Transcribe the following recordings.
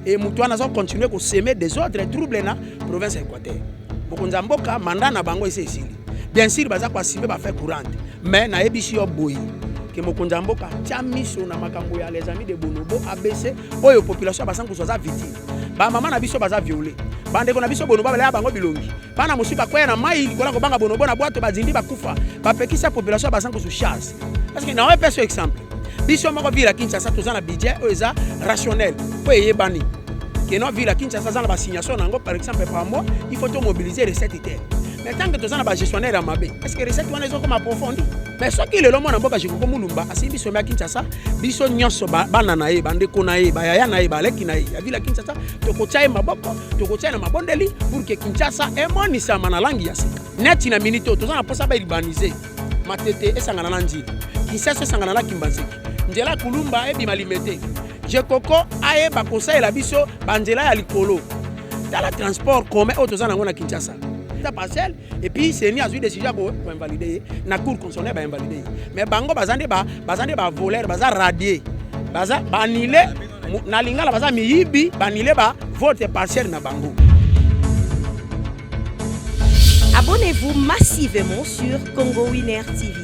E moto wana azo continuer ko semer desordre trouble na province ya Equateur. Mokonzi ya mboka mandat na bango esi esili. Bien sûr baza ko assumer ba affaires courantes mais nayebisi yo boye ke mokonzi ya mboka tia miso na makambo ya les amis de Bonobo ABC oyo population ya Basankusu aza victime. Ba mama na biso baza viole. Bandeko na biso Bonobo balaya bango bilongi. Bana mosusu bakweya na mai likolo ya kobanga bonobo na bwato bazindi bakufa. Bapekisa population ya Basankusu chasse. Parce que na oyo peso exemple. Biso moko ville ya Kinshasa toza na budget oyo eza rationnel po eyebani. Que non ville ya Kinshasa aza na ba assignation na yango par exemple par mois, il faut to mobiliser recette te. Mais tant que toza na ba gestionnaire ya mabe, est-ce que recette wana ezokoma approfondi? Mais soki lelo mwana mboka Jekoko Mulumba asimbi sommet ya Kinshasa, biso nyonso bana na ye, bandeko na ye, bayaya na ye, baleki na ye ya ville ya Kinshasa, tokotia ye maboko, tokotia ye na mabondeli pour que Kinshasa emonisama na langi ya sika. Neti na minute oyo toza na mposa ba urbaniser Matete esangana na Ndjili, Kinshasa esangana na Kimbanseke, nzela ya Kulumba ebima Limete. Jekoko ayeba kosalela biso banzela ya likolo. Tala transport commun oyo toza nango na Kinshasa. Ta parcelle et puis CENI azwi décision ya ko invalider ye na cour constitutionnelle ba invalider ye. Mais bango baza nde ba baza nde ba voleur, baza radier. Baza ba annuler na lingala baza miyibi, ba annuler ba vote partiel na bango. Abonnez-vous massivement sur Congo Winner TV.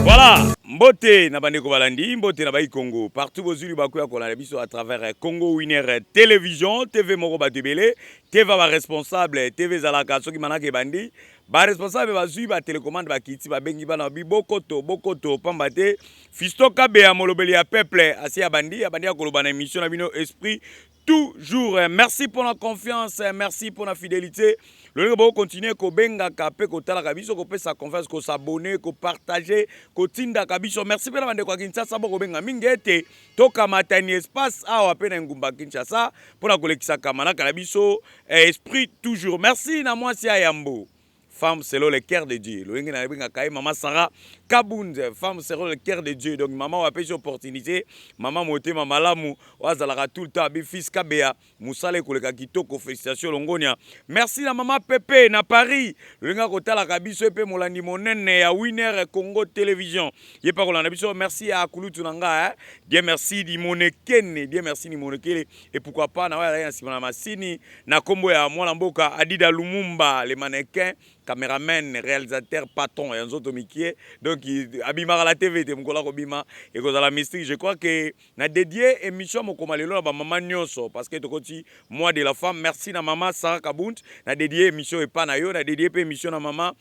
Voilà, mbote na bandeko balandi, mbote na bayi Congo. Partout bozuli baku ya kolanda biso à travers eh, Congo Winner eh, Télévision, TV moko bato ebele, TV ba responsable, TV ezalaka soki manaka ebandi, ba responsable bazui ba télécommande bakiti babengi bana bi bokoto bokoto pamba te Fiston Kabeya molobeli ya peuple asi abandi abandi ya koloba na émission na bino esprit toujours. Merci pour la confiance, merci pour la fidélité. Lolenge bo continuer kobengaka pe kotalaka biso kopesa confiance ko s'abonner ko partager kotindaka biso. Merci pe na bandeko ya Kinshasa bokobenga mingi ete tokamata ni espace awa pe na engumba Kinshasa pona kolekisaka manaka na biso eh, esprit toujours. Merci na mwasi ya yambo femme selon le cœur de Dieu. Loyenge na bengaka ye mama Sarah Kabund, femme selon le cœur de Dieu. Donc mama oyo apesi opportunité, mama motema malamu, oyo azalaka tout le temps abi fils Kabeya, musala ekoleka kitoko, félicitations longonia. Merci na mama Pepe na Paris. Loyenge akotalaka biso ye pe molandi monene ya Winner Congo Télévision. Ye pa kolanda biso, merci ya kulutu na nga hein. Dieu merci Dimonekene, Dieu merci Dimonekele et pourquoi pas na oyo azalaki na sima na masini na kombo ya mwana mboka Adida Lumumba le mannequin cameraman réalisateur patron ya nzoto mikie donc abimaka la TV te mokolo akobima ekozala mystique. Je crois que na dédié émission mokoma lelo na ba mama nyonso parce que tokoti mois de la femme. Merci na mama Sarah Kabund na dédié émission epa na yo, na dédié pe émission na mama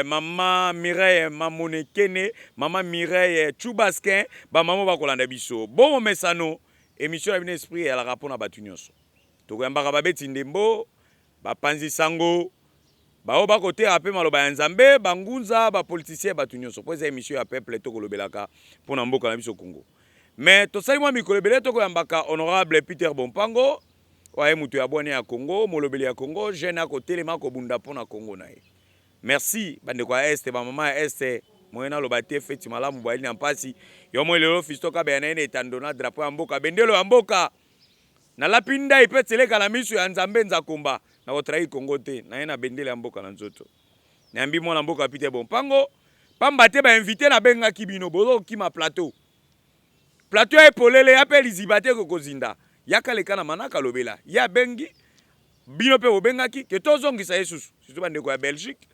mama Mireille Mamonekene, mama Mireille Chubaskin, ba mama bakolanda biso bon momesano. Emission na bino esprit eyalaka pona batu nionso. Tokoyambaka babeti ndembo, bapanzi sango, ba oyo bakoteya pe maloba ya Nzambe, ba ngunza, ba politiciens, batu nionso po eza emission ya peuple tokolobelaka pona mboka na biso Congo. Mais tosali mwa mikolo ebele tokoyambaka honorable Peter Bompango oyo aye mutu ya bwania ya Congo, molobeli ya Congo, jeune akotelema akobunda pona Congo na ye. Merci ba ndeko ya est, ba maman ya est, moyen naloba te feti malamu boyali na mpasi. Yo moi lelo Fiston Kabeya na ye na etando na drapeau ya mboka, bendelo ya mboka. Nalapi ndayi pe tseleka na miso ya Nzambe Nzakomba, nako trahir Congo te, na ye na bendele ya mboka na nzoto. Nayambi mwana mboka Peter Bompango, pamba te ba invite nabengaki bino, bozo kokima plateau. Plateau ya ye polele, ya pe liziba te kokozinda. Yaka leka na manaka lobela. Ye abengi, Bino pe bobengaki ke tozongisa ye susu, surtout ba ndeko ya Belgique.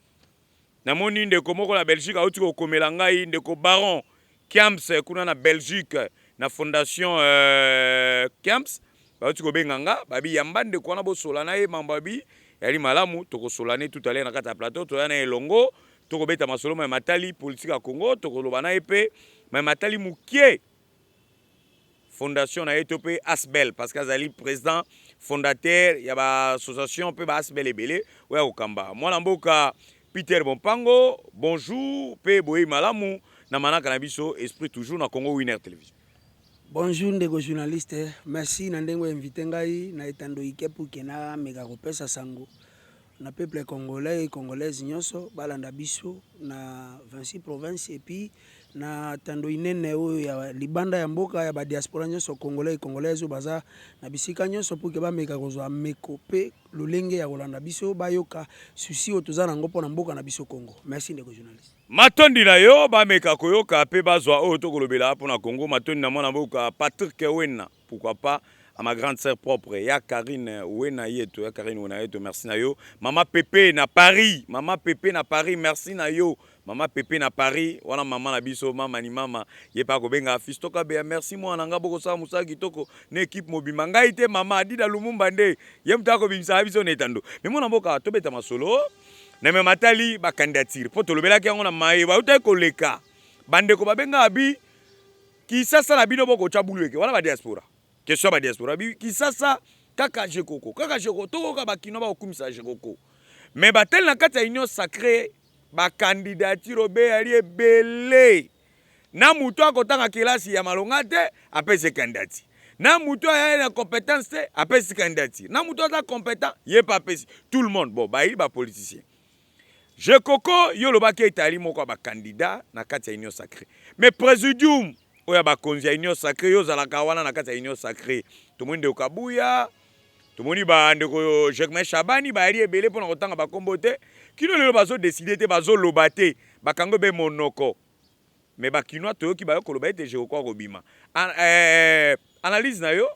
Namoni ndeko moko na Belgique awuti kokomela ngai, ndeko Baron Kiams kuna na Belgique na fondation Kiams, bawuti kobenga nga, babi yamba ndeko wana bosola na ye mambo abi yali malamu, tokosola ne tout à l'heure na kati ya plateau, toya na ye elongo, tokobeta masolo maye matali politique ya Congo, tokoloba na ye pe maye matali mukie fondation na ye to pe asbl parce que azali president fondateur ya ba association pe ba asbl ebele oyo akokamba. Mwana mboka Peter Bompango, bonjour pe boyeyi malamu na manaka na biso Esprit toujours na Congo Winner Television. Bonjour ndeko journaliste, merci na ndenge o invite ngai na etando ike pour que na meka kopesa sango. Na peuple congolais et congolaise nyonso balanda biso na 26 provinces et puis na tando inene oyo ya libanda ya mboka ya badiaspora nyonso congolais et congolaise oyo baza na bisika nyonso pour que bameka kozwa meko mpe lolenge ya kolanda biso, bayoka souci oyo toza nango mpona mboka na biso Congo. Merci, ndeko journaliste. Matondi na yo. Bameka koyoka mpe bazwa oyo tokolobela mpona Congo. Matondi na mwana mboka Patrick Wena, pourquoi pas à ma grande sœur propre ya Karine Wena Yeto, ya Karine Wena Yeto, merci na yo. Mama Pepe na Paris, mama Pepe na Paris, merci na yo. Mama Pepe na Paris wana, mama na biso, mama ni mama, ye pa kobenga Fiston Kabeya. Merci mwana nga, bokosala mosala kitoko na équipe mobimba. Ngai te, mama Adida Lumumba nde ye moto akobimisaka biso na etando. Me mwana mboka, tobeta masolo na me matali bacandidature, mpo tolobelaki yango na maye bautaki koleka. Bandeko babengaka bi Kisasa na bino bokotya bulu eke wana badiaspora. Question ya badiaspora bi Kisasa kaka Jekoko, kaka Jekoko, tokoka bakino bakokumisa Jekoko, mais batali na kati ya Union sacrée, bacandidature obeyali ebele. Na moto akotanga kelasi ya malonga te, apesi candidature. Na moto aya na compétence te, apesi candidature. Na moto aza compétent, ye mpe apesi. Tout le monde, bon, bayili bapoliticien. Jekoko, yo olobaki etali moko ya bacandidat na kati ya Union sacrée, mais présidium oyo ya bakonzi ya Union sacrée, yo ozalaka wana na kati ya Union sacrée. Tomoni ndeko Kabuya, tomoni bandeko Jacquemain Shabani, bayali ebele mpona kotanga bakombo te. Kino lelo bazodécider te, bazoloba te, bakango ebe monoko. Mais bakinois toyoki bayo koloba ete Jekoko akobima. Analyse na yo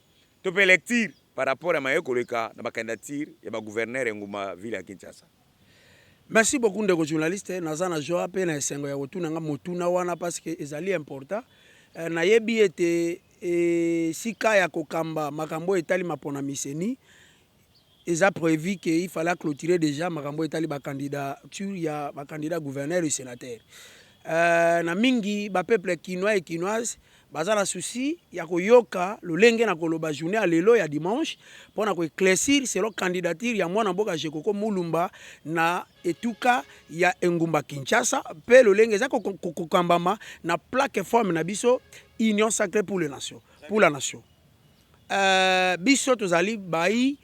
to mpe lecture par rapport ya maye koleka na bacandidature ya bagouverneur ya nguma ville ya Kinshasa? Merci beaucoup, ndeko journaliste. Naza na joie mpe na esengo ya kotuna nga motuna wana parce que ezali important. Nayebi ete esika ya kokamba makambo oyo etali mapona miseni eza prévu que il fallait clôturer déjà makambo etali bacandidature ya bacandidat gouverneur et sénateur. Na mingi bapeuple kinois et kinoise baza na souci ya koyoka lolenge na koloba journée ya lelo ya dimanche mpona koéclaircir selon candidature ya mwana mboka Jekoko Mulumba na etuka ya engumba Kinshasa mpe lolenge eza kokambama na plateforme na biso Union sacrée pour les nations, pour la nation. Biso tozali bai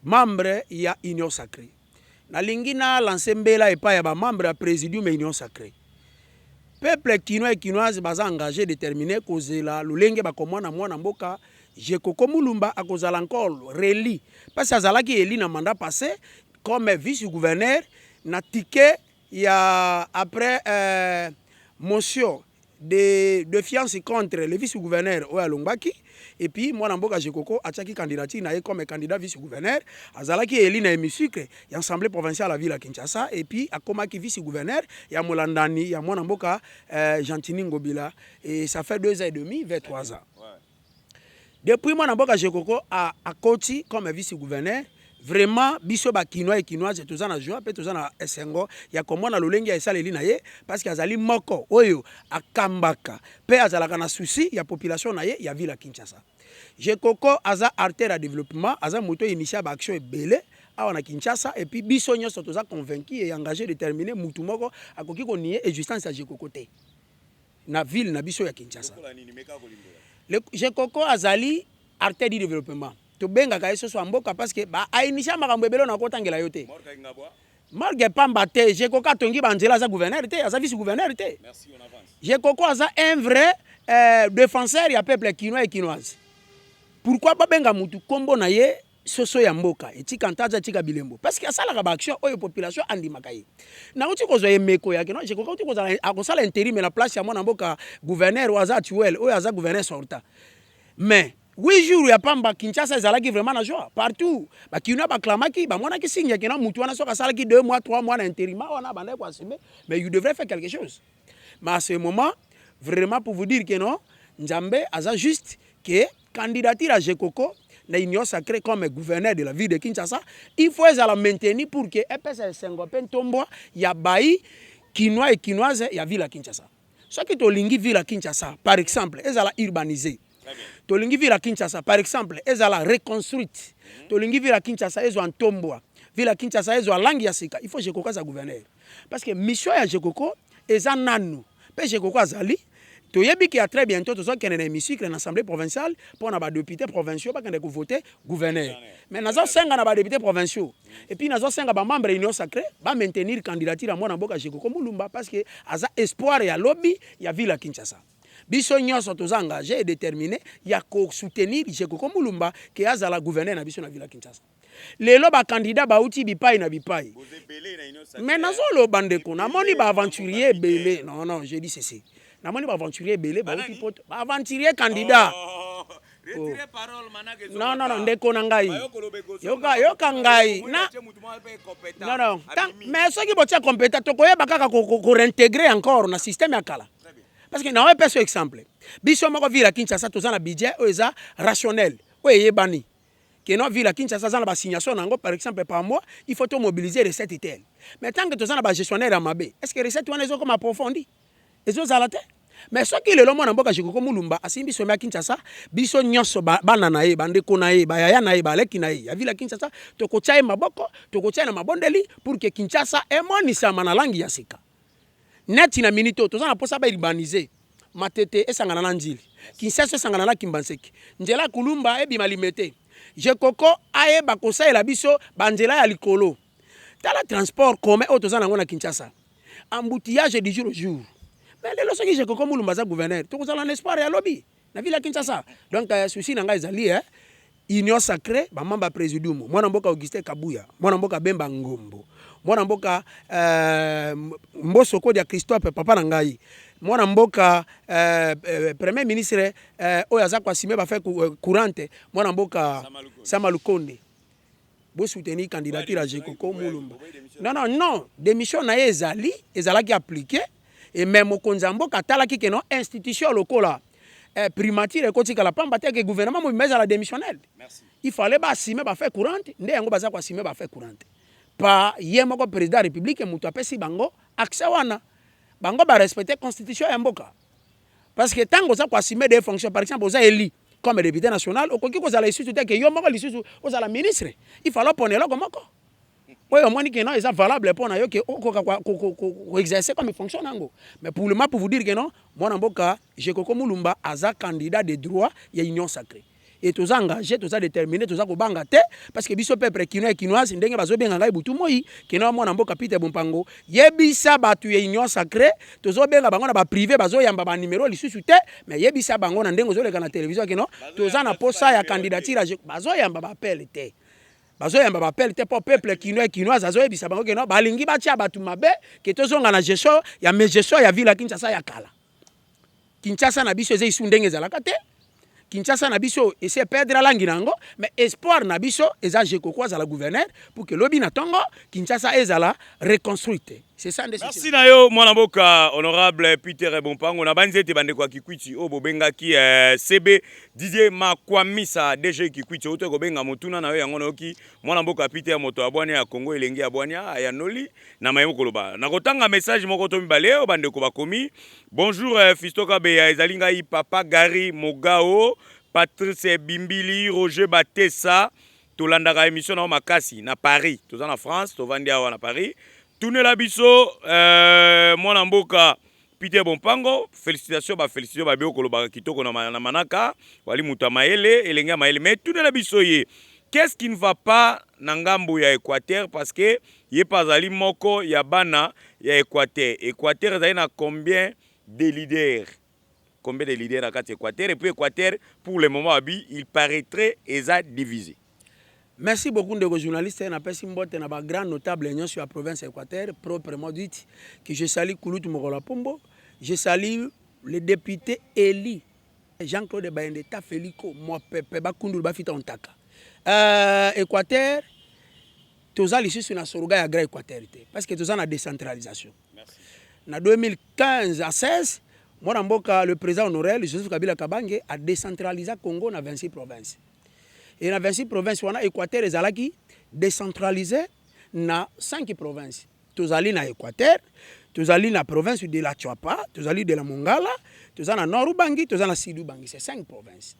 membre ya Union sacrée. Nalingi na lancer mbela epai ya bamembre ya présidium ya Union sacrée. Peuple kinois et kinoise baza engagé, déterminé kozela lolenge bakomona mwana mboka Jekoko Mulumba akozala encore réélu, parce azalaki élu na mandat passé comme vice gouverneur na ticket ya après motion de défiance contre le vice-gouverneur oyo alongwaki. Et puis mwana mboka Jekoko atiaki candidature na ye comme candidat vice-gouverneur. Azalaki élu na hémicycle ya assemblée provinciale ya ville ya Kinshasa et puis akomaki vice-gouverneur ya molandani ya mwana mboka Gentini Ngobila, et ça fait 2 ans et demi vers 3 ans depuis mwana mboka Jekoko akoti comme vice-gouverneur. Vraiment, biso bakinois et kinoise toza na joie mpe toza na esengo ya komona lolenge ya esaleli na ye, parce que azali moko oyo akambaka mpe azalaka na souci ya population na ye ya ville ya Kinshasa. Jekoko aza artère ya développement, aza moto initia baaction ebele awa na Kinshasa. Et puis biso nyonso toza convaincu et engagé, déterminé, mutu moko akoki konier existence ya Jekoko te na ville na biso ya Kinshasa. Jekoko azali artère du développement, tobengaka ye soso ya mboka parce que ainitia makambo ebele na kotangela yo te, morgue pamba te. Jekoko atongi banzela, aza gouverneur te, aza vice gouverneur te. Jekoko aza un vrai défenseur ya peuple kinois et kinoise. Pourquoi babenga mutu nkombo na ye soso ya mboka, etika ntaza, etika bilembo? Parce que asalaka baaction oyo population andimaka ye. Nauti kozwa emeko yake no, Jekoko auti kozala akosala intérim na place ya mwana mboka gouverneur oyo aza actuel, oyo aza gouverneur sortant. Mais 8 jours ya pamba, Kinshasa ezalaki vraiment na joie partout. Bakinois baklamaki, bamonaki signe yake na mutu wana. Soki asalaki 2 mois, 3 mois na intérim wana, bandaki koassumer, mais il devrait faire quelque chose. Mais à ce moment, vraiment, pour vous dire que non, Nzambe aza juste que candidature ya Jekoko na Union sacrée comme gouverneur de la ville de Kinshasa, il faut ezala maintenu pour que epesa esengo mpe ntombwa ya bai kinois et kinoise ya ville ya Kinshasa. Soki tolingi ville ya Kinshasa, par exemple, ezala urbanisé, tolingi ville ya Kinshasa, par exemple, ezala reconstruite, tolingi ville ya Kinshasa ezwa ntombwa, ville ya Kinshasa ezwa langi ya sika, il faut Jekoko aza gouverneur, parce que mission ya Jekoko eza nanu mpe Jekoko azali Toyebi ke à très bientôt tozokende na hémicycle na Assemblée provinciale mpo na badéputé provinciaux bakende kovote gouverneur. Mais nazosenga na badéputé provinciaux et puis nazosenga bamembre Union sacrée bamaintenir candidature ya mwana mboka Jekoko Mulumba, parce que aza espoir ya lobi ya ville ya Kinshasa. Biso nyonso toza engagé et déterminé ya kosoutenir Jekoko Mulumba ke azala gouverneur na biso na ville ya Kinshasa. Lelo bacandidat bauti bipai na bipai, mais nazoloba, ndeko, namoni baaventurier ebele. Non, non, je dis ceci: namoni baaventurier ebele bauti poto, baaventurier candidat. Oh. Non, non, non, ndeko na ngai, yoka, yoka ngai na non, non, mais soki botia compétent, tokoyeba kaka koréintégrer encore na système ya kala, parce que naoyepesa so exemple. Biso moko ville ya Kinshasa toza na budget oyo eza rationnel, oyo eyebani ke no ville ya Kinshasa aza na baassignation na yango. Par exemple, par mois il faut tomobiliser recette telle, mais tant que toza na bagestionnaire ya mabe, est ce que recette wana ezokoma approfondi? Ezozala te. Mais soki lelo mwana mboka Jekoko Mulumba asimbi sommet ya Kinshasa, biso nyonso, bana na ye, bandeko na ye, bayaya na ye, baleki na ye ya ville ya Kinshasa, tokotia ye maboko, tokotia ye na mabondeli pour que Kinshasa emonisama na langi ya sika. Neti na minute oyo toza na mposa baurbaniser Matete, esangana na Njili, Kinshasa esangana na Kimbanseke, nzela Kulumba ebima Limete. Jekoko ayeba kosalela biso banzela ya likolo. Tala transport commun oyo toza nango na Kinshasa, embouteillage du jour au jour. Mais lelo soki Jekoko Mulumba aza gouverneur, tokozala na espoir ya lobi na ville ya Kinshasa. Donc souci na ngai ezali Union sacrée, bamembre ya présidium, mwana mboka Augustin Kabuya, mwana mboka Bemba Ngombo, mwana mboka Mboso Kodia Christophe, papa na ngai, mwana mboka premier ministre oyo aza koassumer baaffaires courantes, mwana mboka Sama Lukonde, bosoutenir candidature ya Jekoko Mulumba. Non, non, non, démission na ye ezali ezalaki appliqué et même mokonzi ya mboka atalaki ke non, institution lokola primature ekotikala pamba te ke gouvernement mobimba ezala démissionnel. Il fallait baassumer baaffaires courantes. Nde yango baza koassumer baaffaires courantes pa ye moko président ya République. Moto apesi bango accès wana, bango barespecte constitution ya mboka, parce que ntango oza koassumer des fonctions, par exemple oza élu comme député national, okoki kozala lisusu te ke yo moko lisusu ozala ministre. Il fallait opona eloko moko oyo omoni ke non, eza valable mpo na yo ke okoka koexercer comme fonction nango. Mais pour le moment, pour vous dire que non, mwana mboka Jekoko Mulumba aza candidat de droit ya Union sacrée et toza engagé, toza déterminé, toza kobanga te, parce que biso peuple kinois et kinoise, ndenge bazobenga ngai butu moi kino, mwana mboka Peter Bompango, yebisa bato ya Union sacrée, tozobenga bango na baprivé, bazoyamba banimero lisusu te, mais yebisa bango na ndenge ozoleka na télévision kino toza na posa ya candidature. Bazoyamba baappel te, bazoyamba baappel te, mpo peuple kinois et kinoise azoyebisa bango kino balingi batia bato mabe ke tozonga na gestion ya mégestion ya ville ya Kinshasa ya kala. Kinshasa na biso eza isu ndenge ezalaka te. Kinshasa na biso esi eperdre langi na yango, mais espoir na biso eza Jekoko azala gouverneur pour que lobi na ntongo Kinshasa ezala reconstruite. C'est ça nde. Merci na yo, mwana mboka honorable Peter Bompango. Na banzi ete bandeko ya Kikwiti oyo bobengaki CB Didier Makwamisa, DG Kikwiti, oyo tokobenga motuna na yo yango. Nayoki mwana mboka Peter, moto ya bwania ya Kongo, elenge ya bwania, ayanoli na mayemo koloba. Nakotanga message moko to mibale oyo bandeko bakomi. Bonjour Fisto Kabeya, ezali ngai papa Gary Mogao, Patrice Bimbili, Roger Batesa. Tolandaka émission na yo makasi na Paris. Toza na France, tovandi awa na Paris. Tunela biso mwana mboka Peter Bompango. Félicitation, bafélicitation babi okolobaka kitoko na manaka wali moto ya mayele, elenge ya mayele. Mais tunela biso ye, qu'est-ce qui ne va pas na ngambo ya Équateur? Parce que ye mpe azali moko ya bana ya Équateur. Équateur ezali na combien de leaders? Combien de leaders na kati Équateur? Et puis Équateur, pour le moment, abi il paraîtrait eza divisé. Merci beaucoup, ndeko journaliste. Napesi mbote na bagrand notable nyonso ya province Équateur proprement dit, que je salue Kulutu Mokolo Pombo, je salue le député élu Jean-Claude Bayende Feliko Mopepe, bakundulu bafita ontaka. Équateur toza lisusu na soroga ya Grand Équateur te, parce que toza na décentralisation. Merci. Na 2015 à 16, mwana mboka le président honoraire Joseph Kabila Kabange a décentralisé Congo na 26 provinces, et na 26 provinces wana, Équateur ezalaki décentralisé na 5 provinces. Tozali na Équateur, tozali na province de la Tshuapa, tozali de la Mongala, toza na Nord Ubangi, toza na Sud Ubangi. C'est 5 provinces.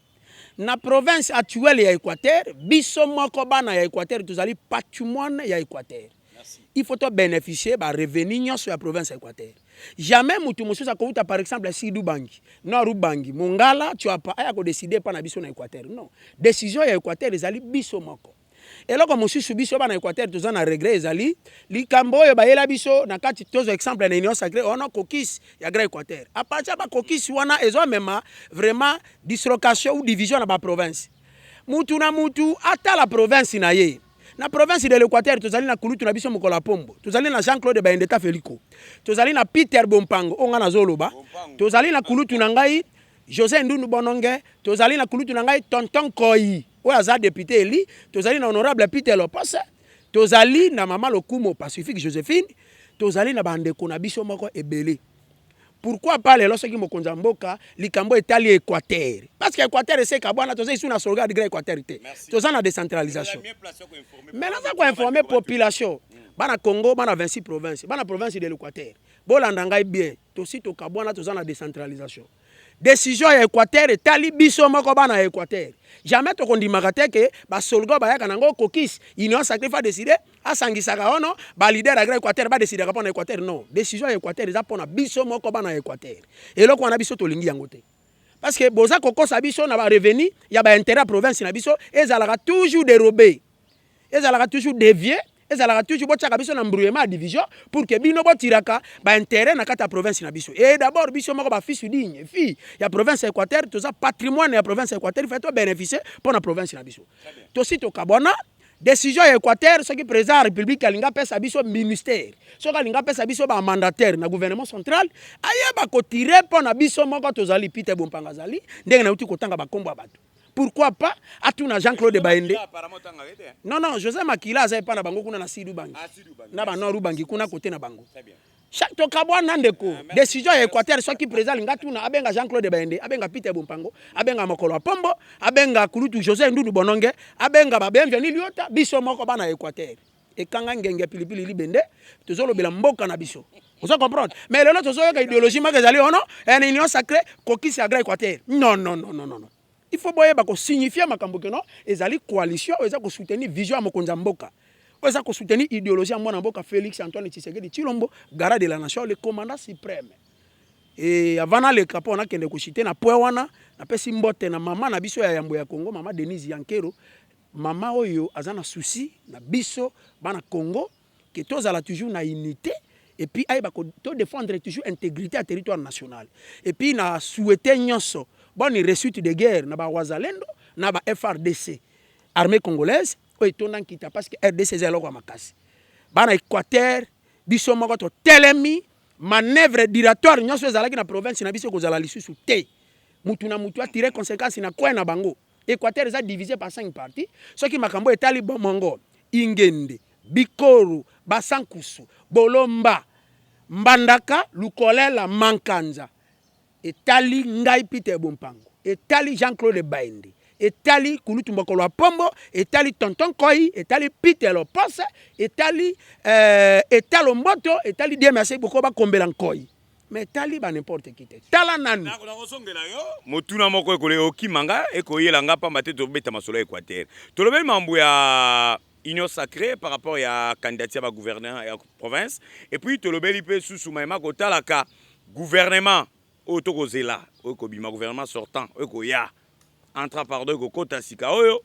Na province actuelle ya Équateur, biso moko bana ya Équateur tozali patrimoine ya Équateur. Il faut tobénéficier barevenu nyonso ya province ya Équateur. Jamais mutu mosusu akouta, par exemple Sud Ubangi, Nord Ubangi, Mongala, Tshuapa, aya kodécider mpa na biso na Équateur. Non, décision ya Équateur ezali biso moko. Eloko mosusu, biso bana Équateur toza na regret, ezali likambo oyo bayela biso na kati. Tozwa exemple na Union sacrée wana, caucus ya Grand Équateur. À partir ya bacaucus wana, ezomema vraiment dislocation ou division na baprovince. Mutu na mutu atala province na ye. Na province de l'Équateur, tozali na kulutu na biso Mokolo ya Pombo, tozali na Jean-Claude Bayendeta Feliko, tozali na Peter Bompango oyo ngai nazoloba, tozali na kulutu na ngai José Ndundu Bononge, tozali na kulutu na ngai Tonton Koi oyo aza député eli, tozali na honorable Peter Lopose, tozali na mama Lokumo Pacifique Joséphine, tozali na bandeko na biso moko ebele. Pourquoi pas lelo soki mokonzi ya mboka, likambo etali Équateur, parce que Équateur eseka bwana, toza isu na slogan du Grand Équateur te, toza na décentralisation. Mais naza koinformer population, bana Congo, bana 26 province, bana province de l'Équateur, bolanda ngai bien. Tosi tokabwana, toza na décentralisation. Décision ya Équateur etali biso moko bana ya Équateur. Jamais tokondimaka te ke basolga bayaka nango caucus Union sacrée fa décide, asangisaka ono baleader ya Grand Équateur, badécidaka mpo na Équateur. Non, décision ya Équateur eza mpo na biso moko bana ya Équateur. Eloko wana biso tolingi yango te, parce que boza kokosa biso na barevenu ya baintérêt ya province na biso. Ezalaka toujours dérobé, ezalaka toujours dévié, ezalaka toujours botiaka biso na embrouillement ya division pour que bino botiraka baintérêt na kati ya province na biso. Et d'abord biso moko bafils digne fille ya province ya Équateur, toza patrimoine ya province ya Équateur, fait tobénéficie mpo na province na biso. Tosi tokabwana. Décision ya Équateur, soki président ya République alingi apesa biso ministère, soki alingi apesa biso bamandataire na gouvernement central, ayeba kotirer mpo na biso moko. Tozali Peter Bompanga, azali ndenge nauti kotanga bakombo ya bato. Pourquoi pas atuna Jean-Claude Baende? Non, non, José Makila aza epa na bango kuna na Sud Ubangi, na banord Ubangi kuna kote na bango. Chaque tokabwana, ndeko. Décision ya Équateur, soki président alingi atuna, abenga Jean-Claude Baende, abenga Peter Bompango, abenga Mokolo ya Pombo, abenga kulutu José Ndundu Bononge, abenga babienvenu Liota. Biso moko bana ya Équateur, ekanga ngenge pilipili libende, tozolobela mboka na biso, ozo comprendre? Mais lelo tozoyoka idéologie moko ezali ono na Union sacrée, caucus ya Grand Équateur. Non, non, non, non, non, il faut boyeba kosignifie makambo keno ezali coalition oyo eza kosoutenir vision ya mokonzi ya mboka, oyo eza kosoutenir idéologie ya mwana mboka Félix Antoine Tshisekedi Tshilombo, garant de la nation, le commandant suprême. E avant naleka mpo nakende koshite na point wana, napesi mbote na mama na biso ya yambo ya Congo, mama Denise Yankero, mama oyo aza na souci na biso bana Congo ke tozala toujours na unité et puis ayeba todéfendre toujours intégrité ya territoire national. Et puis na souhaite nyonso bonne réussite de guerre na bawazalendo, na ba FARDC, armée congolaise oyo etonda nkita, parce que RDC eza eloko ya makasi. Bana Équateur, biso moko totelemi. Manœuvre dilatoire nyonso ezalaki na province na biso ekozala lisusu te. Mutu na mutu atire conséquence na coin na bango. Équateur eza divisé par cinq parties. Soki makambo etali Bomongo, Ingende, Bikoro, Basankusu, Bolomba, Mbandaka, Lukolela, Mankanza, etali ngai Peter Bompango, etali Jean-Claude Baende, etali kulutu Mokolo ya Pombo, etali Tonton Koi, etali Peter Lopose, etali etalo Mboto, etali DMRC boko bakombela Nkoi, mais etali ba n'importe qui te. Tala nanu. Nakosongela yo motuna moko ekole okima nga, ekoyela nga pamba te. Tobeta masolo ya Équateur, tolobeli mambo ya Union sacrée par rapport ya candidature ya bagouverneur ya province, et puis tolobeli mpe susu mayema kotalaka gouvernement oyo tokozela, oyo kobima, gouvernement sortant oyo koya entra, pardon, ekokɔta sika. Oyo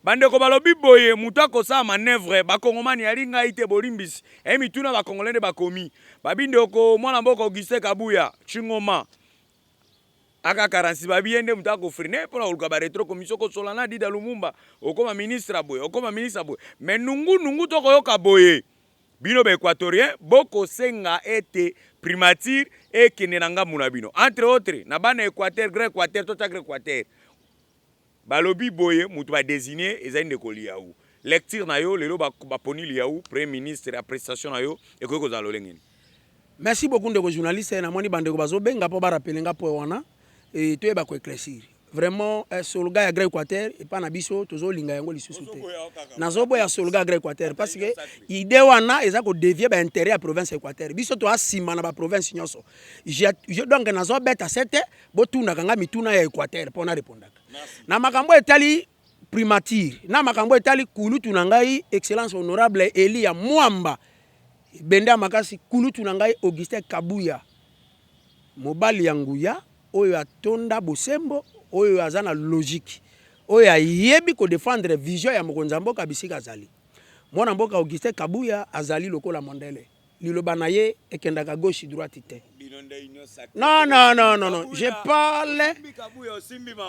bandeko balobi boye, moto akosala manœuvre, bakongomani ali ngai te, bolimbisi eyi mituna. Bakongolais nde bakomi babi, ndeko mwana mboka Augustin Kabuya Chingoma aka 46, babi ye nde moto akofreiner mpona koluka barétro-commission, kosola na Dida Lumumba, okóma ministre boye, okóma ministre boye. Mais nungu nungu tokoyoka boye, bino baéquatorien bokosenga ete primature ekende na ngambu na bino, entre autres na bana Équateur, Grand Équateur, tota Grand Équateur. Balobi boye, moto badésigner ezali ndeko Liau. Lecture na yo lelo, baponi Liau premier ministre, appréciation na yo ekoki kozala lolenge nini? Merci beaucoup, ndeko journaliste. Namoni bandeko bazobenga mpo barappeler nga po wana e, toyeba koéclaircir vraiment. Slogan ya Grand Équateur epa na biso, tozolinga yango lisusu te. Nazoboya slogan ya Grand Équateur parce que idée wana eza kodévier baintérêt ya province Équateur. Biso toa nsima na baprovince nyonso. Donc nazobeta sete, botunaka nga mituna ya Équateur mpo narépondaka na makambo etali primature, na makambo etali kulutu na ngai, excellence honorable Elia Mwamba. Ebende ya makasi, kulutu na ngai Augustin Kabuya, mobali ya nguya oyo atonda bosembo, oyo aza na logique, oyo ayebi ko defendre vision ya mokonzi ya mboka bisika azali. Mwana mboka Augustin Kabuya azali lokola mondele. Liloba na ye ekendaka gauche droite te. Non, non, non, non, non. Je parle.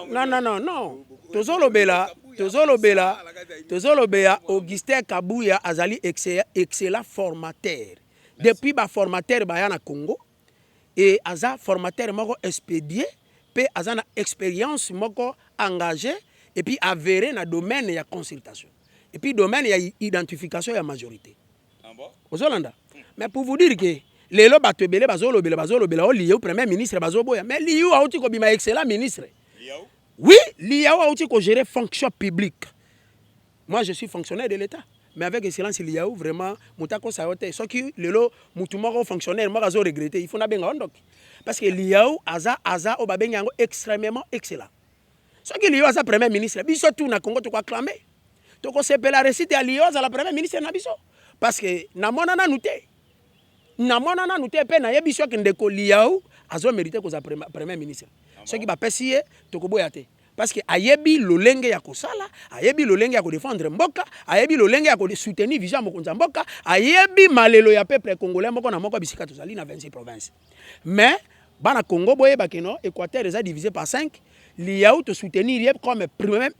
Non, non, non, non. Tozolobela, tozolobela, tozolobela Augustin Kabuya azali excellent formateur. Depuis ba formateur baya na Congo et aza formateur moko expédié pe aza na expérience moko engagé et puis avéré na domaine ya consultation et puis domaine ya identification ya majorité. Ah bon? Ozolanda? Mais pour vous dire que lelo bato ebele bazolobela, bazolobela o Liyau premier ministre, bazoboya, mais Liyau auti kobima excellent ministre. Liyau? Oui, Liyau auti kogérer fonction publique. Moi, je suis fonctionnaire de l'État, mais avec excellence Liyau, vraiment moto akosa yo te. Soki lelo motu moko fonctionnaire moko azo regretter, il faut nabenga yo ndoki, parce que Liyau aza oyo babengi yango extrêmement excellent. Soki Liyau aza premier ministre, biso tu na Congo tokoacclamer, tokosepela réussite ya Liyau azala premier ministre na biso, parce que namona nanu te, namona nanu te. Mpe nayebi soki ndeko Liyau azomérite kozala premier ministre. Soki bapesi ye, tokoboya te, parce que ayebi lolenge ya kosala, ayebi lolenge ya kodefendre mboka, ayebi lolenge ya kosoutenir vision ya mokonzi ya mboka, ayebi malelo ya peuple congolais moko na moko bisika tozali na 26 province. Mais bana Congo, boyeba que no Équateur eza divisé par 5. Liyau, tosoutenir ye comme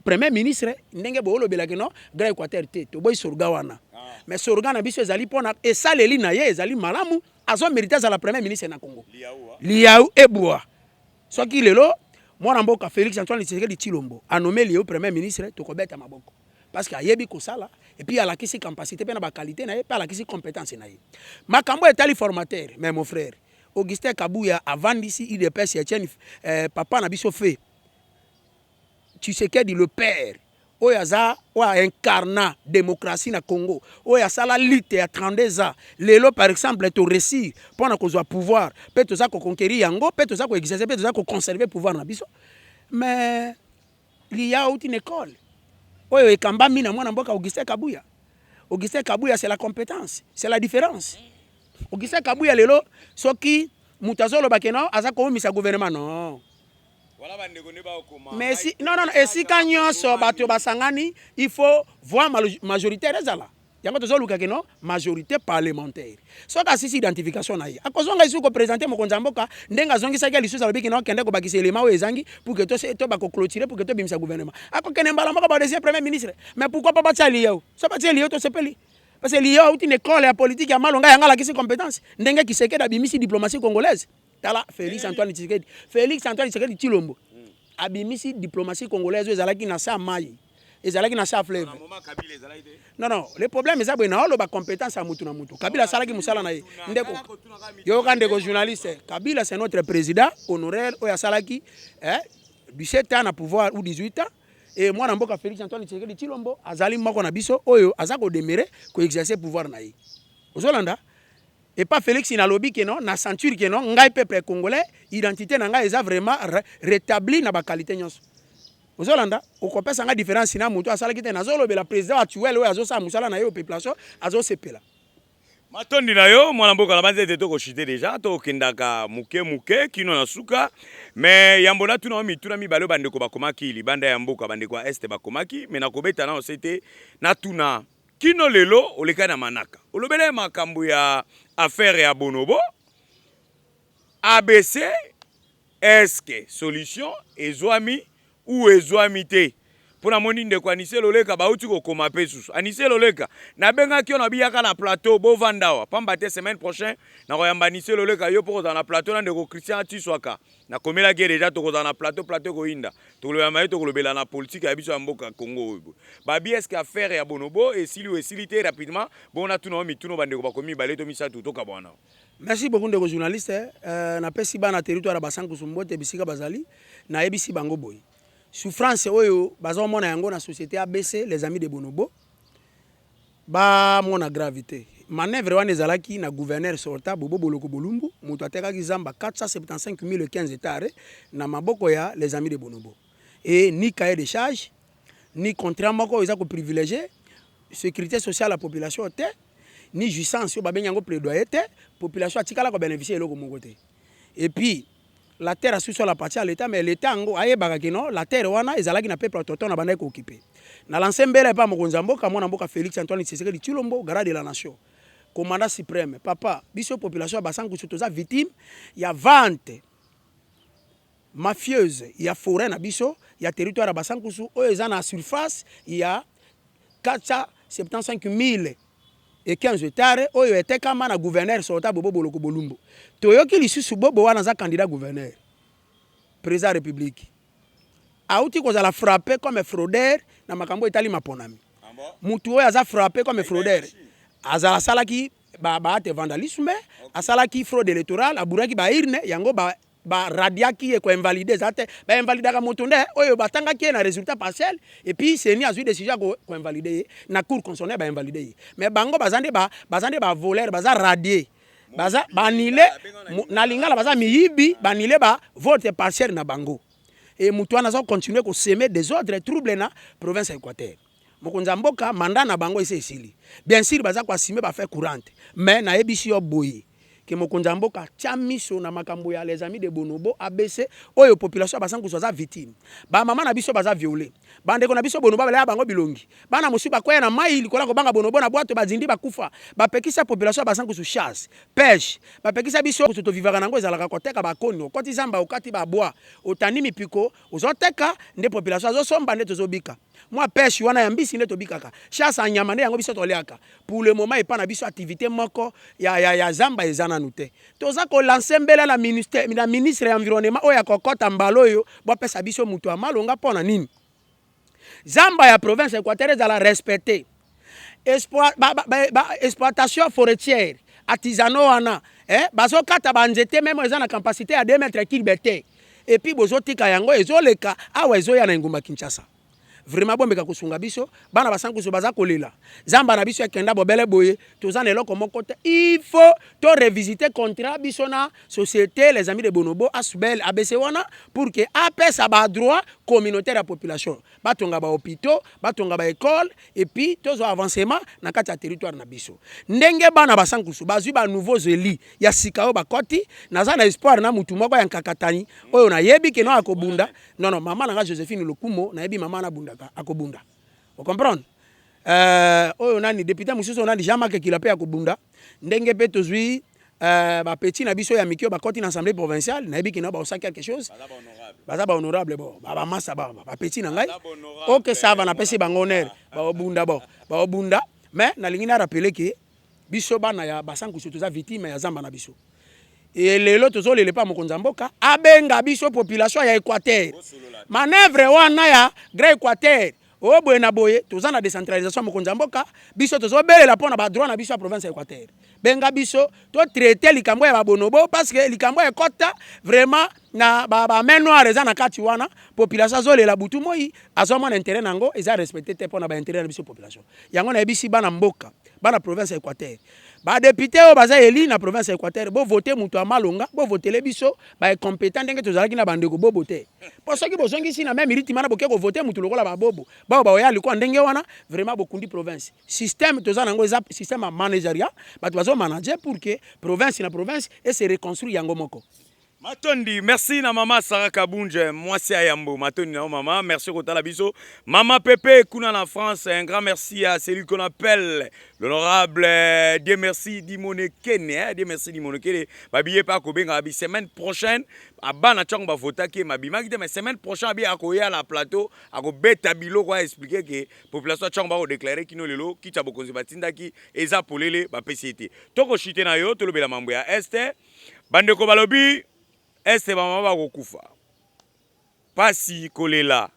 premier ministre. Ndenge boolobelaki no Grand Équateur te, toboyi sorga wana, mais sorga na biso ezali mpona esaleli na ye ezali malamu. Azomérite azala premier ministre na Congo. Liyau ebwa. Soki lelo mwana mboka Félix Antoine Tshisekedi Tshilombo anommé Liyau premier ministre, tokobeta maboko, parce que ayebi kosala et puis alakisi capacité mpe na baqualité na ye, mpe alakisi compétence na ye. Makambo etali formateur, mais mon frère Augustin Kabuya avandisi UDPS ya Etienne, papa na biso fe Tshisekedi le père, oyo aza oyo aincarna démocratie na Congo, oyo asala lutte ya 32 ans. Lelo par exemple toréussir mpona kozwa pouvoir, mpe toza koconquérir yango, mpe toza koexercer, mpe toza koconserver pouvoir na biso. Mais Liyau auti na école oyo ekambami na mwana mboka Augustin Kabuya. Augustin Kabuya, c'est la compétence, c'est la différence. Augustin Kabuya, lelo soki moto azoloba que non, aza koumisa gouvernement, non. Mais si, non, non, non, esika nyonso bato basangani, il faut voix majoritaire ezala. Yango tozoluka que non, majorité parlementaire. Soki asisi identification na ye, akozonga lisusu koprésenter mokonzi ya mboka ndenge azongisaki lisusu, alobi que non, kende kobakisa élément oyo ezangi pour que to bakoclôturer, pour que tobimisa gouvernement. Akokende mbala moko badeuxième premier ministre. Mais pourquoi pas batia Liyau? So batia Liyau, tosepeli, parce que Liyau auti na école ya politique ya malonga, yango alakisi compétence. Ndenge Tshisekedi abimisi diplomatie congolaise, tala Félix Antoine Tshisekedi, Félix Antoine Tshisekedi Tshilombo abimisi diplomatie congolaise oyo ezalaki na se ya mai, ezalaki na se ya fleuve. Non, non, le problème eza boye: naoloba compétence ya mutu na mutu. Kabila asalaki mosala na ye. Ndeko, yoka, ndeko journaliste, Kabila, c'est notre président honoraire oyo asalaki, eh, 17 ans na pouvoir ou 18 ans, et mwana mboka Félix Antoine Tshisekedi Tshilombo azali moko na biso oyo aza kodemeurer koexercer pouvoir na ye. Ozolanda epa Félix, nalobi que non, na ceinture que non, ngai peuple congolais, identité na ngai eza vraiment rétabli na baqualité nyonso. Ozolanda, okopesa nga différence na moto asalaki te. Nazolobela président actuel oyo azosala mosala na ye, population azosepela. Matondi na yo, mwana mboka. Na banzi ete tokoshite déjà, tokokendaka moke moke kino na suka. Mais yambo natuna yo mituna mibale oyo bandeko bakomaki libanda ya mboka, bandeko ya Est bakomaki, mais nakobeta nano se te. Natuna: kino lelo olekaki na manaka, olobeli makambo ya affaire ya Bonobo, ABC, est-ce solution ezwami ou ezwami te? Mpo namoni ndeko Anise Loleka bauti kokoma mpe susu. Anise Loleka, nabengaki yo na biyaka na plateau, bovanda awa, pamba te semaine prochaine nakoyamba Anise Loleka, yo mpo kozala na plateau na ndeko Christian Atiswaka. Nakomelaki ye déjà, tokozala na plateau, plateau ekoyinda, tokolobela ye, tokolobela na politike ya biso ya mboka Congo. Oyo babi, est-ce affaire ya Bonobo esili o esili te? Rapidement bongo natuna yo mituna bandeko bakomi mibale to misato, tokabwana. Merci beaucoup, ndeko journaliste. Napesi bana territoire ya Basankusu mbote bisika bazali. Nayebisi bango boye: souffrance oyo bazomona yango na société ABC, les Amis de Bonobo, bamona gravité. Manœuvre wana ezalaki na gouverneur sortant Bobo Boloko Bolumbu, moto atekaki zamba 475 015 hectares na maboko ya les Amis de Bonobo, et ni cahier de charge ni contrat moko eza koprivilégier sécurité sociale ya population te. ni jouissance oyo babengi yango plaidoyer te. Population atikala kobénéficie eloko moko te. Et puis la terre à sous-sol appartient à l'État, mais l'État yango ayebaka ke non, la terre wana ezalaki na peuple autochtone abandaki kooccuper. Na lance mbela epa mokonzi ya mboka, mwana mboka Félix Antoine Tshisekedi Tshilombo, garant de la nation, commandant suprême. Papa, biso population ya Basankusu toza victime ya vente mafieuse ya forêt na biso ya territoire ya Basankusu, oyo eza na surface ya 475 015 hectare, oyo etekama na gouverneur sortant Bobo Boloko Bolumbu. Toyoki lisusu Bobo wana aza candidat gouverneur, président ya République. Auti kozala frappé comme fraudeur na makambo etali maponami. Mutu oyo aza frappé comme fraudeur, aza asalaki baacte vandalisme, asalaki fraude électorale, abourraki baurne yango, baradiaki ye. Koinvalider eza te, bainvalidaka moto nde oyo batangaki ye na résultat partiel et puis CENI azwi décision ya koinvalider ye na Cour constitutionnelle, bainvalider ye. Mais bango baza nde bavoleur, baza radiés, baza baannuler na lingala, baza miyibi, baannuler bavote partiel na bango. E moto wana aza continuer kosemer désordre, trouble na province ya Équateur. Mokonzi ya mboka, mandat na bango esi esili. Bien sûr baza koassumer baaffaire courante, mais nayebisi yo boye ke mokonzi ya mboka tia miso na makambo ya Les Amis de Bonobo ABC oyo. Population ya Basankusu aza victime. Bamama na biso baza violé, bandeko na biso bonobo balaya bango bilongi, bana mosusu bakwea na mai likolo ya kobanga bonobo na bwato, bazindi, bakufa. Bapekisa population ya Basankusu chasse, pêche. Bapekisa biso. Tovivaka nango ezalaka koteka bakoni. Okoti zamba, okati babois, otandi mipiko, ozoteka nde population azosomba, nde tozobika. Mwa pêche wana ya mbisi nde tobikaka, chasse ya nyama nde yango biso toliaka. Pour le moment, epa na biso activité moko ya zamba eza nanu te. Toza kolancer mbela na ministre, na ministre ya Environnement oyo akokɔta mbala oyo, bapesa biso moto ya malonga. Mpo na nini zamba ya province Équateur ezala respecté? Exploitation forestière artisanaux wana, bazokata banzete même eza na capacité ya 2 mètre cube te, et puis bozotika yango ezoleka awa, ezoya na engumba Kinshasa. Vraiment, bombeka kosunga biso. Bana Basankusu baza kolela. Zamba na biso ekenda bobele boye, toza na eloko moko te. Il faut to revisiter contrat biso na société Les Amis de Bonobo Asbl ABC wana, pour que apesa badroit communautaire ya population, batonga bahôpitaux, batonga baécole, et puis tozwa avancement na kati ya territoire na biso. Ndenge bana Basankusu bazwi banouveaux élus ya sika oyo bakɔti, naza na espoir na mutu moko ya nkakatani oyo nayebi ke no akobunda. Non, mama na nga Josephine Lokumo, nayebi mama nabundaka, akobunda, ocomprendre. Oyo nani, député mosusu oyo nani, Jean-Marc Kila mpe akobunda. Ndenge mpe tozwi bapeti na biso ya mike oyo bakɔti na assemblée provinciale, nayebi ke no baosala quelque chose. Baza bahonorable, bo bamasa, bapeti na ngai. Ok, ça va, napesi bango honneur, baobunda, bo baobunda. Mais nalingi na rappeler ke biso bana ya Basankusu toza victime ya zamba na biso. E lelo tozolela epa mokonzi ya mboka abenga biso population ya Équateur. Manœuvre wana ya Grand Équateur oyo boye na boye, toza na décentralisation ya mokonzi ya mboka. Biso tozobelela mpo na badroit na biso ya province ya Équateur. Benga biso totraiter likambo ya babonobo, parce que likambo ekɔta vraiment na bamain noire eza na kati wana. Population azolela butu moi, azomona intérêt na yango eza respecté te mpo na baintérêt na biso population. Yango nayebisi bana mboka, bana province ya Équateur, badéputé oyo baza élus na province ya Équateur, bovote moto ya malonga, bovotele biso baincompétent ndenge tozalaki na bandeko Bobo te. Mpo soki bozongisi na même rythme wana, boke kovote motu lokola babobo bao baoya likoa ndenge wana, vraiment bokundi province. Système toza nango eza système ya managéria, bato bazomanager pour que province na province ese reconstruire yango moko. Matondi, merci na mama Sara Kabunje, mwasi ya yambo. Matondi na yo mama, merci kotala biso. Mama Pepe kuna na France, un grand merci à celui qu'on appelle l'honorable Dieu merci Dimone Kene, hein, Dieu merci Dimone Kene. Babiye pa kobenga bi semaine prochaine, abana ntango bavotaki mabimaki te, mais semaine prochaine abi akoya na plateau, akobeta biloko, a expliquer que population ntango bakodéclarer kino lelo kiti ya bokonzi batindaki eza polele, bapesi ye te. Tokoshite na yo, tolobela mambo ya Est. Bandeko balobi Est bamama bakokufa pasi kolela.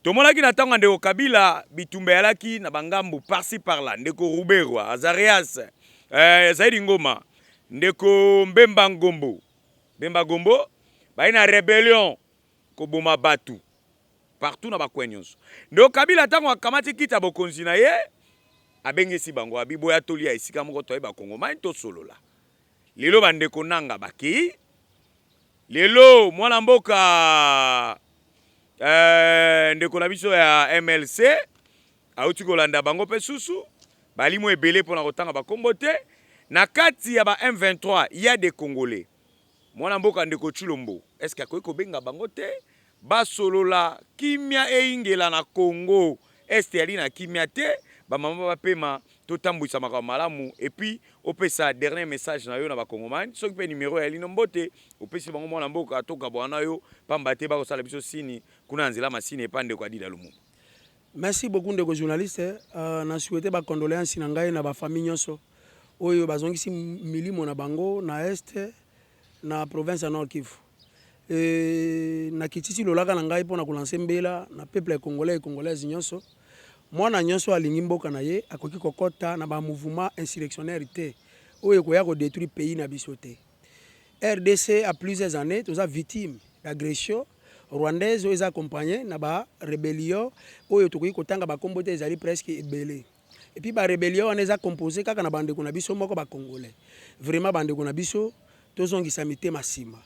Tomonaki na ntango ya ndeko Kabila, bitumba eyalaki na bangambu par-ci par-là. Ndeko Ruberwa Azarias, Zaidi Ngoma, ndeko Mbemba Ngombo, Mbemba Gombo, baye na rébellion koboma bato partout na bacoin nyonso. Ndeko Kabila, ntango akamati kiti ya bokonzi na ye, abengisi bango, abi boya tolia esika moko, toyeba Kongomani, tosolola. Lelo bandeko nanga bakei. Lelo mwana mboka, ndeko na biso ya MLC auti kolanda bango mpe susu. Balimo ebele mpona kotanga bakombo te. Na kati ya ba M23 ya des Congolais. Mwana mboka ndeko Tshilombo, est-ce que akoki kobenga bango te basolola kimia eyingela na Congo? Est yali na kimia te, bamama bapema, totambwisa makambo malamu. Et puis opesa dernier message na yo na bakongomani, soki mpe numero ya lino mbote opesi bango, mwana mboka, tokabwana yo pamba te bakosala biso sini kuna na nzela masini epa ndeko Adida Lumumba. Merci beaucoup, ndeko journaliste. Na souhaite bacondoléance na ngai na bafamille nyonso oyo bazongisi milimo na bango na Est, na province ya Nord Kivu. E, nakitisi lolaka na ngai mpona kolancer mbela na peuple congolais et congolaise nyonso. Mwana nyonso alingi mboka na ye akoki kokɔta na bamouvement insurrectionnaire te oyo ekoya kodétruire pays na biso te. RDC a plusieurs années toza victime d'agression rwandaise oyo eza accompagné na barébellion oyo tokoki kotanga bakombo te, ezali presque ebele. Et puis barébellion wana eza composé kaka na bandeko na biso moko bacongolais. Vraiment, bandeko na biso, tozongisa mitema nsima.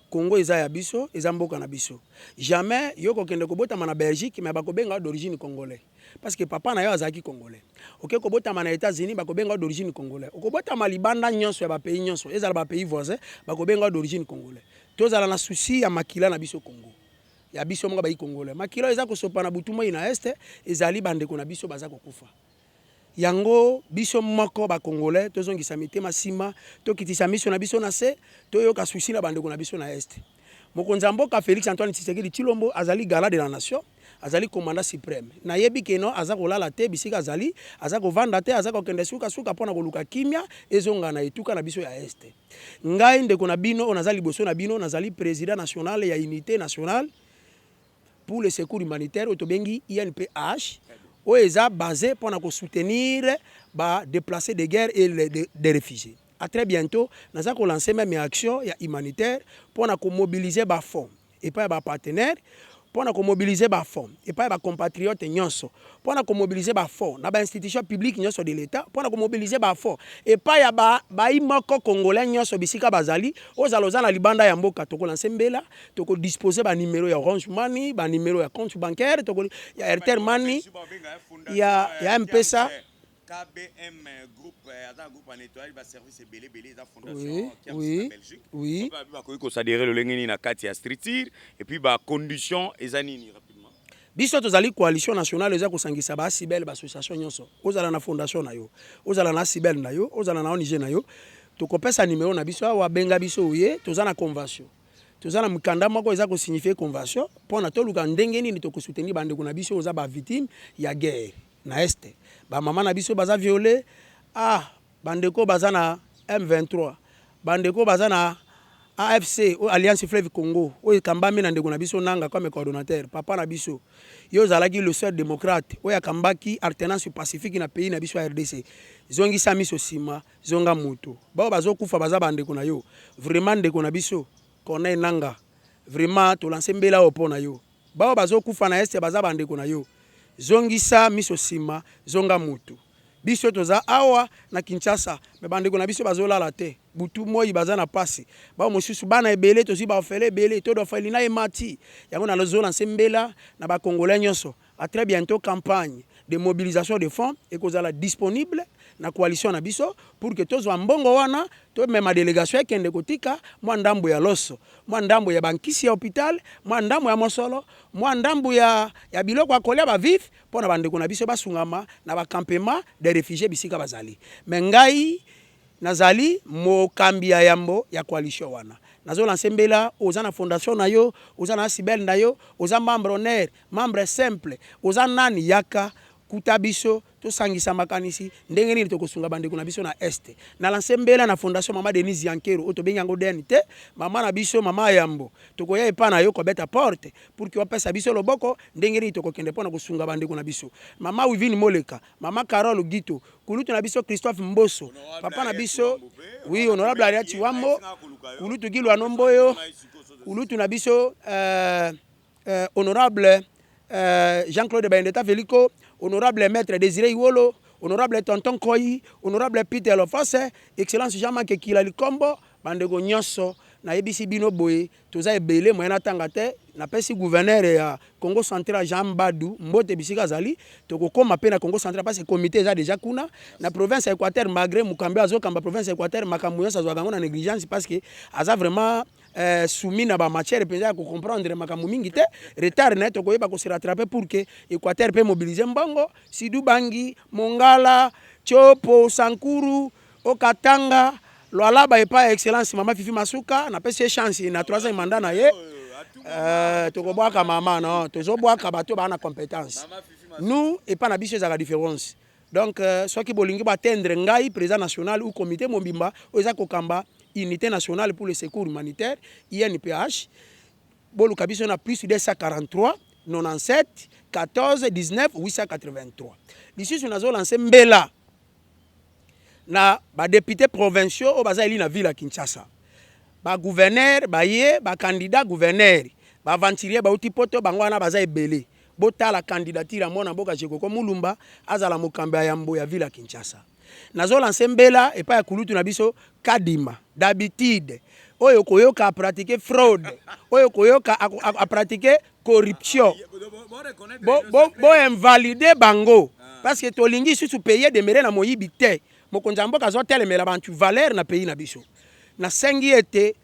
Congo eza ya biso, eza mboka na biso. Jamais yo kokende kobotama na Belgique, mais bakobenga d'origine congolais parce que papa na yo azalaki congolais. Oke kobotama na États-Unis, bakobenga d'origine congolais. Okobotama libanda nyonso ya bapays nyonso, ezala bapays voisin, bakobenga d'origine congolais. Tozala na souci ya makila na biso, Congo ya biso moko bayi congolais. Makila oyo eza kosopa na butu moi na Est, ezali bandeko na biso baza kokufa. Yango biso moko bacongolais tozongisa mitema nsima, tokitisa miso na biso na se, toyoka souci na bandeko na biso na Est. Mokonzi ya mboka Félix Antoine Tshisekedi Tshilombo azali garant de la nation, azali commandant suprême. Nayebi keno aza kolala te bisika azali, aza kovanda te, aza kokende sukasuka mpona koluka kimia ezonga na etuka na biso ya Est. Ngai ndeko na bino oyo naza liboso na bino, nazali président national ya Unité nationale pour le secours humanitaire oyo tobengi INPH, oyo eza basé mpona kosoutenir badéplacés de guerre et des réfugiés. À très bientôt naza kolancer même action ya humanitaire mpona komobiliser bafonds epai ya bapartenaire, mpona komobiliser bafonds epai ya bacompatriote nyonso, mpona komobiliser bafonds na bainstitution publique nyonso de l'État, mpona komobiliser bafonds epai ya bai moko congolais nyonso bisika bazali. Ozala oza na libanda ya mboka, tokolancer mbela, tokodispose banimero ya Orange Money, banimero ya compte bancaire ya Airtel Money, ya M-Pesa. KBM Groupe aza groupe en nettoyage, ba service ebele ebele, eza fondation na Belgique. Bakoki koadhérer lolenge nini na kati ya structure et puis ba condition eza nini, rapidement? Biso tozali coalition nationale eza kosangisa baasbl, baassociation nyonso. Ozala na fondation na yo, ozala na asbl na yo, ozala na ONG na yo, tokopesa nimero na biso awa, benga biso oye. Toza na convention, toza na mokanda moko eza kosignifie convention mpona toluka ndenge nini tokosoutenir bandeko na biso oza bavictime ya guerre na Est. Bamama na biso baza violé. Ah, bandeko baza na M23, bandeko baza na AFC oyo Alliance Fleuve Congo oyo ekambami na ndeko na biso Nanga comme coordonnateur. Papa na biso, ye ozalaki le seul démocrate oyo akambaki alternance pacifique na pays na biso ya RDC. Zongisa miso nsima, zonga moto. Bao bazokufa baza bandeko na yo. Vraiment, ndeko na biso Corneille Nanga, vraiment tolancer mbela oyo mpo na yo. Bao bazokufa na Est baza bandeko na yo. Zongisa miso nsima, zonga motu. Biso toza awa na Kinshasa, mais bandeko na biso bazolala te butu moi, baza na pasi. Bao mosusu bana ebele, tozwi baorphelin ebele, to d'orphelinat emati. Yango nazolancer mbela na bacongolais nyonso. À très bientôt, campagne de mobilisation de fonds ekozala disponible na coalition na biso pour que tozwa mbongo wana, tomema délégation ekende kotika mwa ndambo ya loso, mwa ndambo ya bankisi ya hôpital, mwa ndambo ya mosolo, mwa ndambo ya biloko ya kolia, bavivres, mpo na bandeko na biso basungama na bacampement de réfugiés bisika bazali. Mais ngai nazali mokambi ya yambo ya coalition wana. Nazolancer mbela: oza na fondation na yo, oza na asbl na yo, oza membre honneur, membre simple, oza nani, yaka kuta biso, tosangisa makanisi ndenge nini tokosunga bandeko na biso na Est. Nalancer mbela na fondation Mama Denise Yankero oyo tobengi yango DNT. Mama na biso, mama yambo, tokoya epa na yo kobeta porte pour que opesa biso loboko ndenge nini tokokende mpona kosunga bandeko na biso. Mama Wivine Moleka, mama Carole Gito, kulutu na biso Christophe Mboso, papa na biso, oui, honorable Ariati Wambo, kulutu Gilwano Mboyo, kulutu na biso honorable Jean-Claude Bayendeta Veliko, honorable maître Désiré Iwolo, honorable tonton Koyi, honorable Peter Lofase, excellence Jean-Marc Kila Likombo, bandeko nyonso. Nayebisi bino boye, toza ebele, moyen natanga te. Napesi gouverneur ya Congo Central Jean Mbadu mbote bisika azali. Tokokóma mpe na Congo Central parce que comité eza déjà kuna na province ya Équateur. Malgré mokambi azokamba province ya Équateur, makambo nyonso azwaka yango na négligence parce que aza vraiment soumis na bamatière mpenza ya kocomprendre makambo mingi te. Retard na ye, tokoyeba kose rattraper pour que Équateur mpe mobilise mbongo. Sud Ubangi, Mongala, Tshopo, Sankuru, Haut-Katanga, Lualaba, epai ya Excellence Mama Fifi Masuka. Napesi ye chance na troisième mandat na ye. Tokobwaka mama non, tozobwaka bato baa na compétence. Nous, epai na biso ezalaka différence. Donc soki bolingi baatteindre ngai, président national ou comité mobimba oyo eza kokamba Unité nationale pour le secours humanitaire, INPH, boluka biso na plus 243 97 14 19 883. Lisusu nazolancer mbela na badéputé provinciaux oyo baza eli na ville ya Kinshasa, bagouverneur baye, bacandidat gouverneur, baaventurier bauti Poto, bango wana baza ebele. Botala candidature ya mwana mboka Jekoko Mulumba, azala mokambi ya yambo ya ville ya Kinshasa. Nazolancer mbela epai ya kulutu na biso Kadima. D'habitude oyo koyoka apratike fraude, oyo koyoka apratike corruption, boinvalide bango parce que tolingi susu pays demere na moyibi te. Mokonzi ya mboka azotelemela bantu valeur na pays na biso. Nasengi ete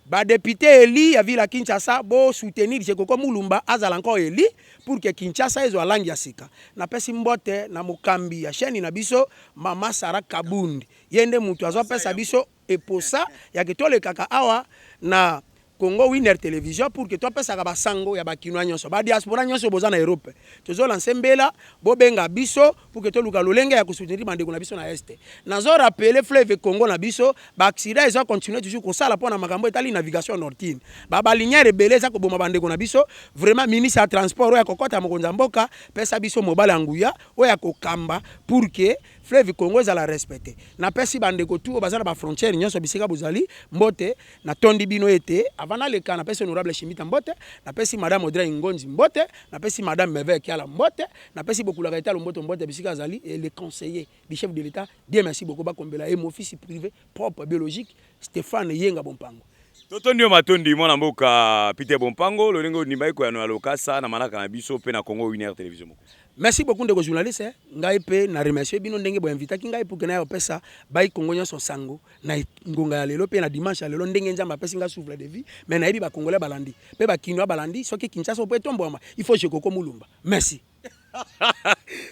badéputé eli ya ville ya Kinshasa bosoutenir Jekoko Mulumba, azala encore eli pour que Kinshasa ezwa langi ya sika. Napesi mbote na mokambi ya chaîne na biso, Mama Sara Kabundi. Ye nde moto azopesa biso eposa yake tolekaka awa na Congo Winner Télévision pour que topesaka basango ya bakinois nyonso, badiaspora nyonso boza na Europe. Tozolancer mbela, bobenga biso pour que toluka lolenge ya kosoutenir bandeko na biso na Est. Nazorappeler, fleuve Congo na biso, baaccident eza continue toujours kosala mpo na makambo etali navigation nocturne. Babaleinière ebele eza koboma bandeko na biso. Vraiment, ministre ya transport oyo akokɔta ya mokonzi ya mboka, pesa biso mobali ya nguya oyo akokamba pour que fleuve Congo ezala respecté. Napesi bandeko tu oyo baza na bafrontière nyonso bisika bozali mbote. Natondi bino ete avant naleka, napesi honorable Shimita mbote, napesi madame Audrey Ngonzi mbote, napesi madame Merveille Kiala mbote, napesi Bokulaka Etalo mbote, mbote bisika azali. Et le conseiller du chef de l'État, Dieu merci beaucoup, bakombela ye mon fils privé propre biologique Stéphane Yenga Bompango. Totondi yo, matondi, mwana mboka Peter Bompango, lolenge ondimbai koyano ya lokasa na manaka na biso mpe na Congo Winner Télévision moko. Merci beaucoup, ndeko journaliste. Ngai mpe na remercier bino ndenge boinvitaki ngai pour que naya kopesa bai Kongo nyonso sango na ngonga ya lelo mpe na dimanche ya lelo, ndenge Nzambe apesi ngai souffle de vie. Mais nayebi bakongolais balandi mpe bakinois balandi. Soki Kinshasa po etombwama, il faut Jekoko Mulumba. Merci.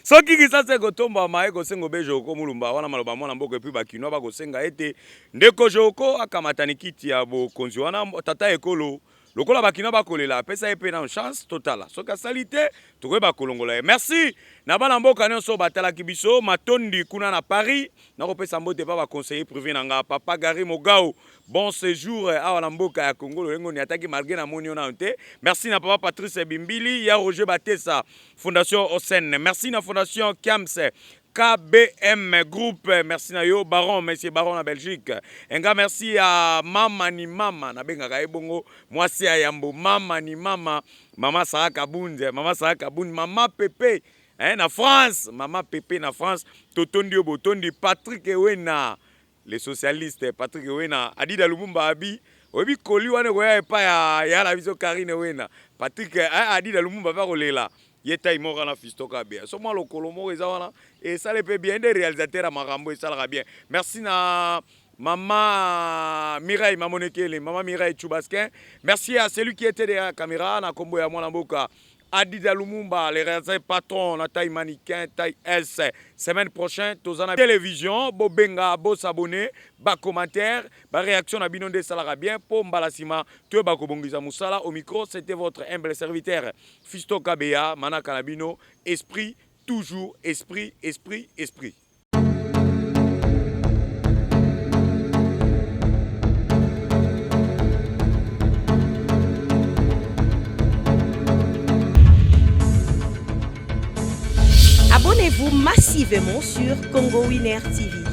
Soki Kinshasa ekotombwama, ekosenga obe Joko Mulumba. Wana maloba mwana mboka. Et puis bakinois bakosenga ete ndeko Joko akamata ni kiti ya bokonzi wana. Tata ekolo, lokola bakinois bakolela, apesa ye mpe na chance, totala soki asali te, tokoyeba kolongola ye. Merci na bana mboka nyonso batalaki biso. Matondi kuna na Paris. Nakopesa mbote mpa baconseiller privé na nga, papa Gary Mogao, bon séjour awa na mboka ya Congo, lolenge oniataki malgré namoni yo nano te. Merci na papa Patrice Bimbili ya Roger Batesa, Fondation Osen. Merci na Fondation Kiams KBM Group. Merci na yo Baron, monsieur Baron na Belgique. Un grand merci à mama ni mama, nabengaka ye bongo, mwasi ya yambo, mama ni mama, mama Sara Kabunde, mama Sara Kabunde, mama Pepe, hein, na France, mama Pepe na France. Totondi yo, botondi Patrick Ewena, les socialistes, Patrick Ewena, Adida Lumumba abi oyebi koli wana ekoya epai ya ya na biso Karine Wena. Patrick, eh, Adida Lumumba mpe akolela ye tai moko na Fisto Kabea. So mwa lokolo moko eza wana, esali mpe bien nde réalisateur ya makambo esalaka bien. Merci na Mama Mireille Mamonekele, Mama Mireille Choubasquin. Merci à celui qui était derrière la caméra, na kombo ya mwana mboka Adida Lumumba, les réalisateurs patron, na taille mannequin, taille S. Semaine prochaine, tozana télévision, bo benga, bo s'abonner, ba commentaire, ba réaction na bino nde esalaka bien po mbala sima toyeba kobongisa mosala. Au micro, c'était votre humble serviteur Fisto Kabeya, manaka na bino, esprit, toujours esprit, esprit, esprit. Abonnez-vous massivement sur Congo Winner TV.